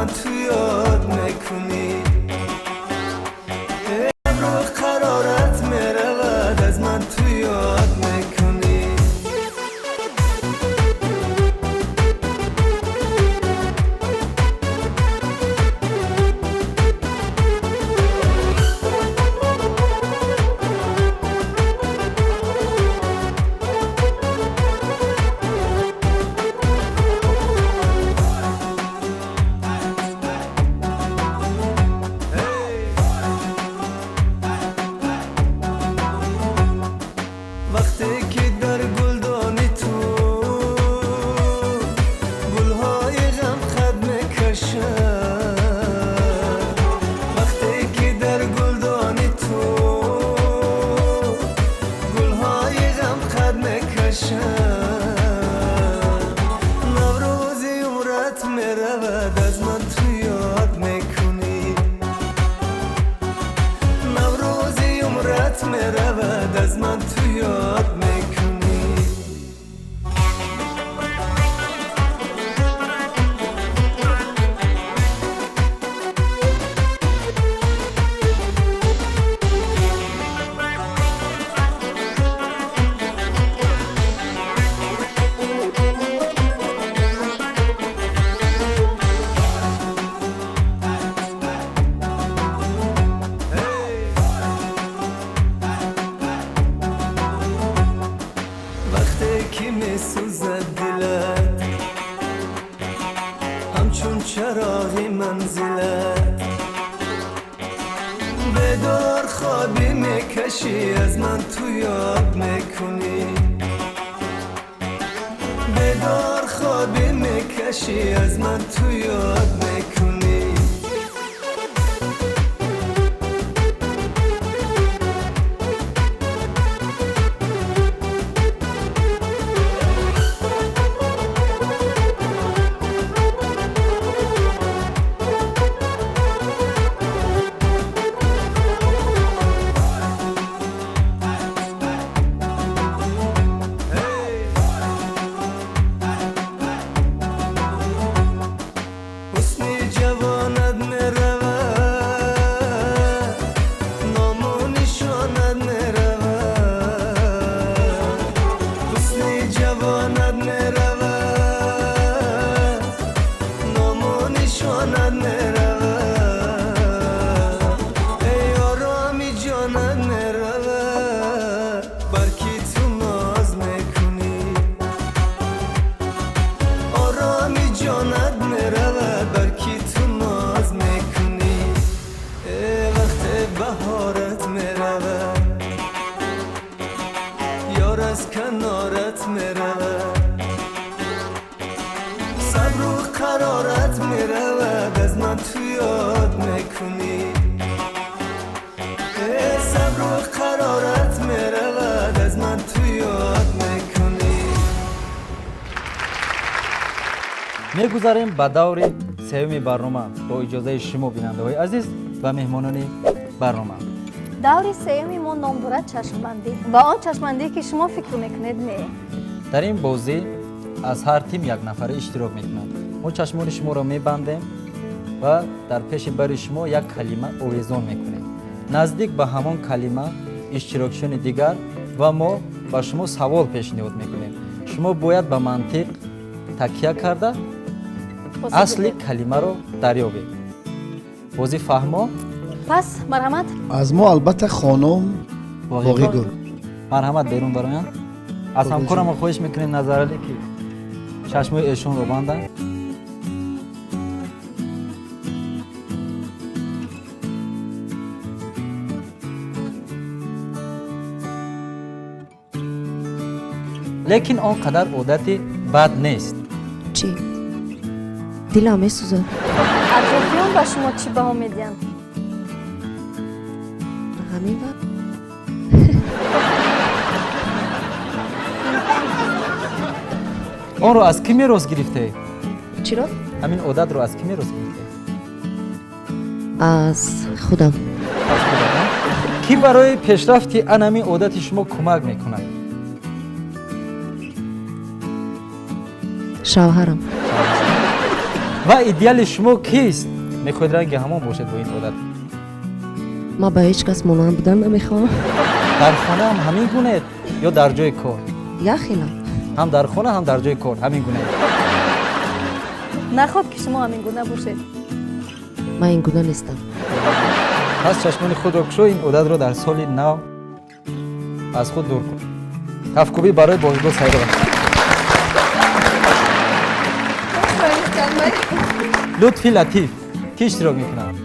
ман ту ёд мекунӣ. Сабру қарорат меравад, аз ман ту ёд мекунӣ. Вақте ки дар гулдони ту гулҳои ғам қад мекашад, вақте ки дар гулдони ту гулҳои ғам қад мекашад, Наврӯзи умрат меравад, аз ман ту ёд мекунӣ. Наврӯзи умрат меравад, аз ман ту ёд мекунӣ. Вақте ки месӯзад дилат, ҳамчун чароғи манзилат, бедор хобӣ мекашӣ, аз ман ту ёд мекунӣ. Бедор хобӣ мекашӣ, аз ман ту ёд мекунӣ. Ҳусни ҷавонат меравад, ному нишонат меравад. Ҳусни ҷавонат меравад, ному нишонат меравад. Эй, ороми ҷонат меравад, бар ки ту ноз мекунӣ. Ороми ҷонат меравад, бар ки ту ноз мекунӣ. Э, вақте баҳорат меравад, ёр аз канорат меравад, сабру қарорат меравад, аз ман ту ёд мекунӣ. Э, сабру қарорат меравад, аз ман ту ёд мекунӣ. Мегузарем ба даври сеюми барнома бо иҷозаи шумо, бинандаҳои азиз ва меҳмонони барнома. Даври сеюми мо ном дорад чашмбандӣ, ва он чашмбандие, ки шумо фикр мекунед, не. Дар ин бозӣ аз ҳар тим як нафаре иштирок мекунад. Мо чашмони шуморо мебандем ва дар пеши бари шумо як калима овезон мекунем. Наздик ба ҳамон калима иштирокчиёни дигар ва мо ба шумо савол пешниҳод мекунем. Шумо бояд ба мантиқ такя карда асли калимаро дарёбед. Бозӣ фаҳмо? Пас марҳамат. Аз мо, албатта, хонум Боғигул. Марҳамат, берун бароянд. Аз ҳамкорамо хоҳиш мекунем, Назарале, ки чашмои эшонро банданд. Лекин он қадар одати бад нест. Чӣ? Дилам месӯзад. Атрофиён ба шумо чӣ баҳо медиҳанд? Ҳамин вақт. Онро аз кӣ мерос гирифтаед? Чиро? Ҳамин одатро аз кӣ мерос гирифтаед? Аз худам. Аз худатон. Кӣ барои пешрафти ан ҳамин одати шумо кӯмак мекунад? Шавҳарам. Ва идеали шумо кист? Мехоҳед ранги ҳамон бошед бо ин одат? Ман ба ҳеҷ кас монанд будан намехоҳам. Дар хона ҳам ҳамин гунаед ё дар ҷои кор? Як хелам. Ҳам дар хона, ҳам дар ҷои кор ҳамин гунаед. Наход ки шумо ҳамин гуна бошед. Ман ин гуна нестам. Пас чашмони худро кушо, ин одатро дар соли нав аз худ дур кун. Кафкӯбӣ барои Боғигул Саидова. Лутфи Латиф, кӣ иштирок мекунад?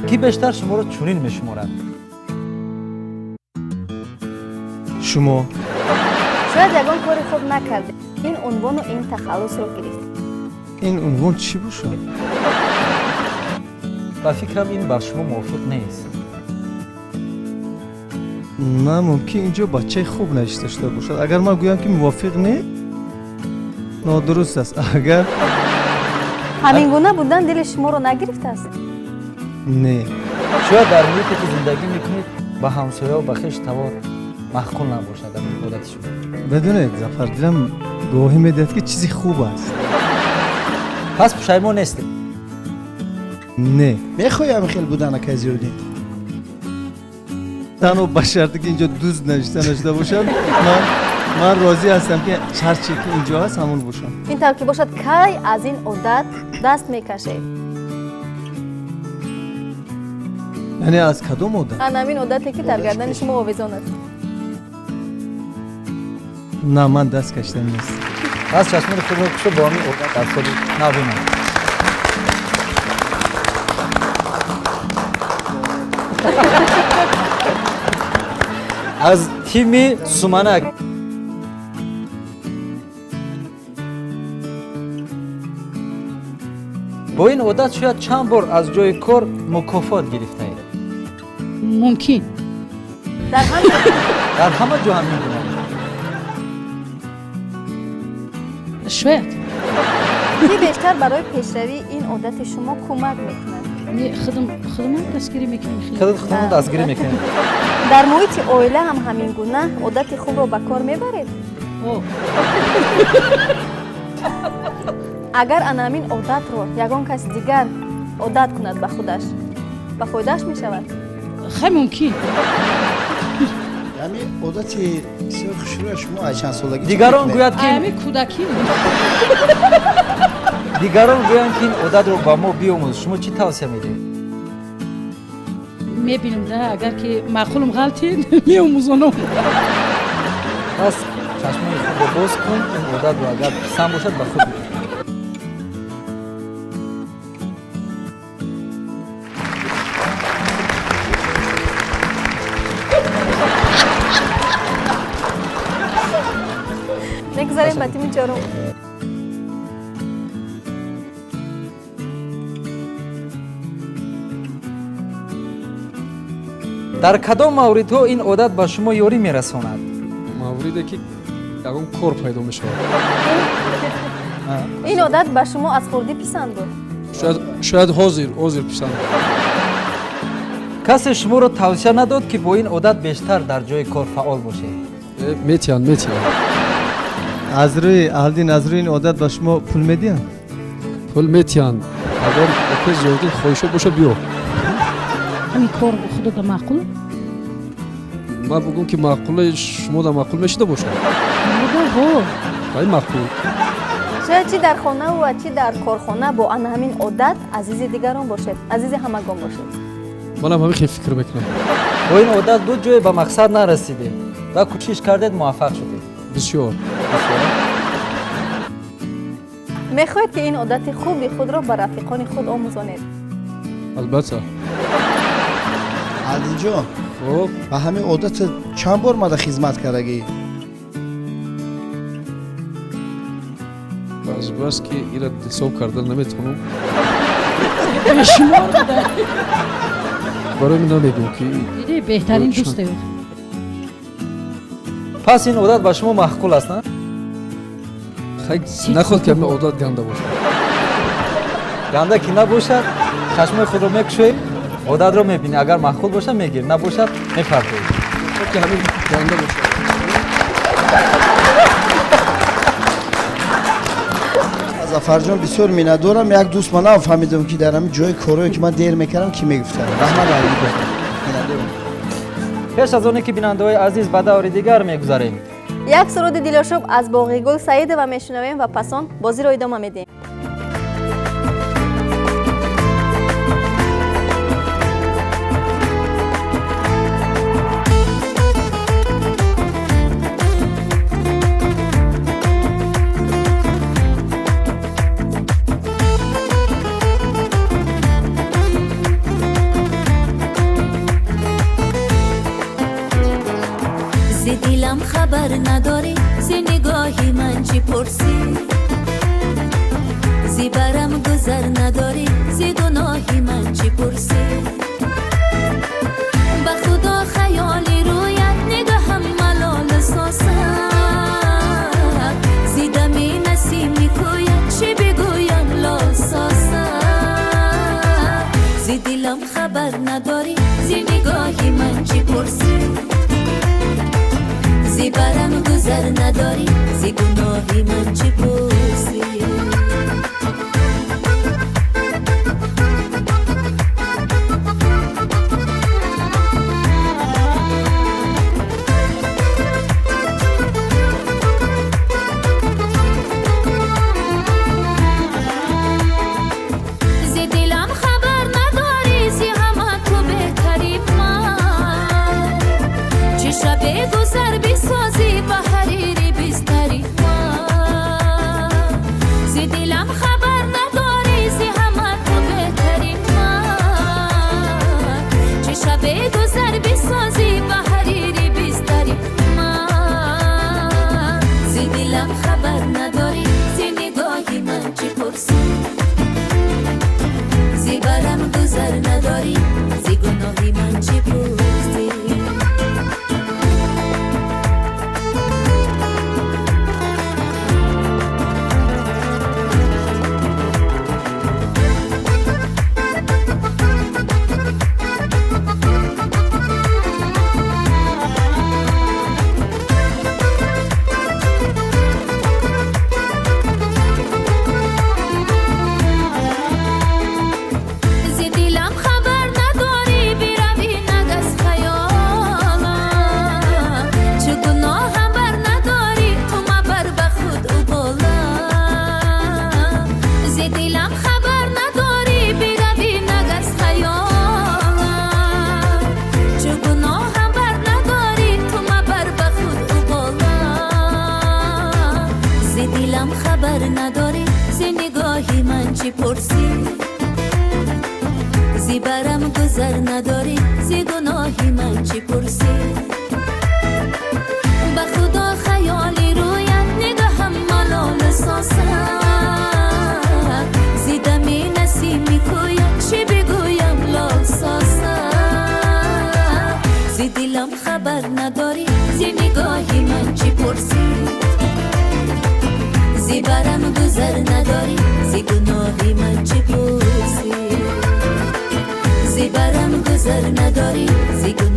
Кӣ бештар шуморо чунин мешуморад? Шумо. Шояд ягон кори хуб накардед, ин унвону ин тахаллусро гирифт. Ин унвон чӣ бошад? Ба фикрам, ин бар шумо мувофиқ нест. На, мумкин инҷо бачаи хуб навишта шуда бошад. Агар ман гӯям, ки мувофиқ не, нодуруст аст. Агар Ҳамин гуна будан дили шуморо нагирифтааст? Не. Шояд дар муҳите, ки зиндагӣ мекунед, ба ҳамсояу ба хеш тавор маъқул набошад ин одати шумо. Медонед, Зафар, дилам гувоҳӣ медиҳад, ки чизи хуб аст. Пас пушаймон нестед? Не. Мехоҳӣ ҳамин хел будан, акай Зиёддин? Танҳо ба шарте, ки инҷо дузд навишта нашуда бошад, ман розӣ ҳастам, ки ҳарче ки инҷо ҳаст, ҳамон бошам. Ин тавр ки бошад, кай аз ин одат даст мекашед? Яъне аз кадом одат? Ана ҳамин одате, ки дар гардани шумо овезон аст. На, ман даст кашидам нест. Пас чашмони худро кушо, бо ҳамин одат дар соли нав бимон. Аз тими Суманак. Бо ин одат шояд чанд бор аз ҷои кор мукофот гирифтаед? Мумкин. Дар ҳама Дар ҳама ҷо ҳамин гуна? Шояд. Кӣ бештар барои пешравии ин одати шумо кӯмак мекунад? Не, худам худамам дастгирӣ мекунем хеле. Худат худатон дастгирӣ мекунед? Дар муҳити оила ҳам ҳамин гуна одати хубро ба кор мебаред? О. Агар ана ҳамин одатро ягон кас дигар одат кунад ба худаш, ба фоидааш мешавад? Хай, мумкин. Ҳамин одати бисёр хушрӯя шумо аз чанд солагӣ? Дигарон гӯяд, ки Ами кӯдакӣ. Дигарон гӯянд, ки ин одатро ба мо биомӯз, шумо чӣ тавсия медиҳед? Мебинем да, агар ки маъқулам ғалти, меомӯзонам. Пас чашмони худро боз кун, ин одатро агар писанд бошад, ба худ бигир. Мегузарем ба тими чорум. Дар кадом мавридҳо ин одат ба шумо ёрӣ мерасонад? Мавриде, ки ягон кор пайдо мешавад. Ин одат ба шумо аз хурдӣ писанд буд? Шояд ҳозир писанд. Касе шуморо тавсия надод, ки бо ин одат бештар дар ҷои кор фаъол бошед? Метиҳанд. Аз рӯи Аҳлиддин, аз рӯи ин одат ба шумо пул медиҳанд? Пул метиҳанд. Агар яке зиёдин хоҳишо боша, биё. Ҳамин кор худода маъқул. Ман бугум, ки маъқуле, шумо да маъқул мешида бошад? Ҳо. Ай, маъқул. Шояд чӣ дар хонаву ва чӣ дар корхона бо ана ҳамин одат азизи дигарон бошед, азизи ҳамагон бошед. Манам ҳамин хел фикр мекунам. Бо ин одат буд ҷое ба мақсад нарасидед ва кӯшиш кардед, муваффақ шудед? Бисёр. Мехоҳед, ки ин одати хуби худро ба рафиқони худ омӯзонед? Албатта. Аҳлиддинҷон. Хуб. Ба ҳамин одат чанд бор мада хизмат кардагӣ? Аз бас ки ира ҳисоб кардан наметавонам. Бешумор буда. Барои ман намегӯм, ки Диди, беҳтарин дӯсте. Пас ин одат ба шумо маъқул аст, на? Хай, наход, ки ҳамин одат ганда бошад. Ганда ки набошад, чашмои худро мекушоем. Одатро мебинӣ, агар маъқул бошад мегирӣ, набошад мепартоӣ. Ки ҳамин ганда бошад. Зафарҷон, бисёр миннатдорам. Як дӯст ман нафаҳмидам, ки дар ҳамин ҷои корое, ки ман дер мекардам, кӣ мегуфтам. Раҳмат, миннатдорам. Пеш аз оне ки, бинандаҳои азиз, ба даври дигар мегузарем, як суруди дилошуб аз Боғигул Саидова мешунавем ва пас он бозиро идома медиҳем. Зи дилам хабар надорӣ, зи нигоҳи ман чӣ пурсӣ? Зи барам гузар надорӣ, зи гуноҳи ман чӣ пурсӣ? Ба худо, хаёли рӯят нигаҳам малол сосад. Зи дами насими кӯят чӣ бигӯям, лол сосад. Зи дилам хабар надорӣ, зи нигоҳи ман чӣ пурсӣ? Зи барам гузар надорӣ, зи гуноҳи ман чӣ пурсӣ? Зи дилам хабар надорӣ, зи ҳама ту беҳтари ман. Чӣ шабе гузар бисозӣ ба ҳарири бистари ман. Зи дилам хабар надорӣ, зи ҳама ту беҳтари ман. Чӣ шабе гузар бисозӣ ба ҳарири бистари ман. Зи дилам хабар надорӣ, зи нигоҳи ман чӣ пурсӣ? Зи барам гузар надорӣ, зи гуноҳи ман чӣ пурсӣ? Зи дилам хабар надорӣ, биравӣ нагаз хаёлам. Чу гуноҳам бар надорӣ, ту мабар ба худ уболам. Зи дилам хабар надорӣ, биравӣ нагаз хаёлам. Чу гуноҳам бар надорӣ, ту мабар ба худ уболам. Зи дилам хабар надорӣ, зи нигоҳи ман чӣ пурсӣ? Зи барам гузар надорӣ, зи гуноҳи ман чӣ пурсӣ? Ба худо, хаёли рӯят нигаҳам малол сосад. Зи дами насими кӯят чӣ бигӯям, лол сосад. Зи дилам хабар надорӣ, зи нигоҳи ман чӣ пурсӣ? Зи барам гузар надорӣ, зи гуноҳи ман чӣ пурсӣ? Зи барам гузар надорӣ, зи гуноҳи